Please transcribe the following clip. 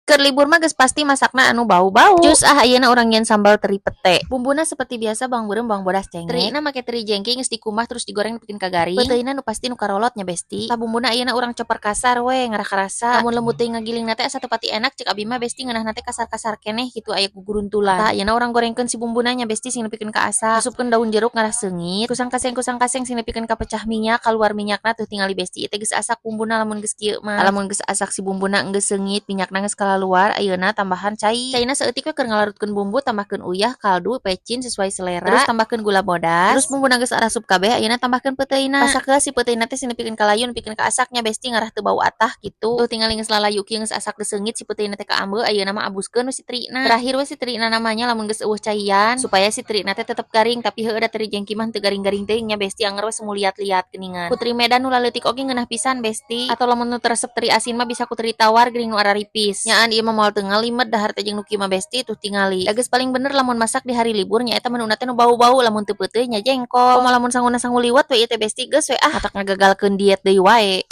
Keur libur mah geus pasti masakna anu bau-bau. Cus ah, ayeuna urang nyieun sambal teri pete. Bumbuna seperti biasa bawang beureum, bawang bodas, cengek. Terina make teri jengki geus dikumbah terus digoreng nepikeun ka garing. Peuteuyna nu pasti nu karolot nya, Besti. Tah, bumbuna ayeuna urang coper kasar we ngarah karasa. Lamun lembut teuing ngagilingna teh asa teu pati enak cek abi mah, Besti, ngeunahna teh kasar-kasar keneh kitu, aya guguruntulan. Tah, ayeuna urang gorengkeun si bumbuna nya, Besti, sing nepikeun ka asak. Asupkeun daun jeruk ngarah seungit. Kusang kaseng kusang kaseng sing nepikeun ka pecah minyak, kaluar minyakna. Tuh tingali, Besti, ieu teh geus asak bumbuna lamun geus kieu mah. Lamun geus asak si bumbuna, geus seungit, minyakna geus kalaluar, ayeuna tambahan cai. Caina saeutik we keur ngalarutkeun bumbu, tambahkeun uyah, kaldu, pecin sesuai selera. Terus tambahkeun gula bodas. Terus bumbuna geus arasup kabeh, ayeuna tambahkeun peuteuina. Pasak heula si peuteuina teh sing nepikeun ka layu, nepikeun ka asaknya, Besti, ngarah teu bau atah kitu. Tuh tingali, geus lalayu kieu, geus asak, geus seungit si peuteuina teh kaambeu, ayeuna mah abuskeun we si terina. Terakhir we si terina namanya lamun geus euweuh caian supaya si terina teh tetep garing, tapi heueuh da teri jengki mah teu garing-garing teuing nya, Besti, anger we semu liat-liat geuningan. Ku teri Medan nu laleutik oge ngeunah pisan, Besti. Atau lamun nu teu resep teri asin mah bisa ku teri tawar geuning nu araripis. Nyaan ieu mah moal teu ngalimet dahar teh jeung nu kieu mah, Besti. Tuh tingali. Da geus paling bener lamun masak di hari libur nyaeta menuna teh nu bau-bau, lamun teu peuteuy nya jengkol. Komo lamun sanguna sangu liwet we ieu teh, Besti, geus we ah, matak ngagagalkeun diet deui wae.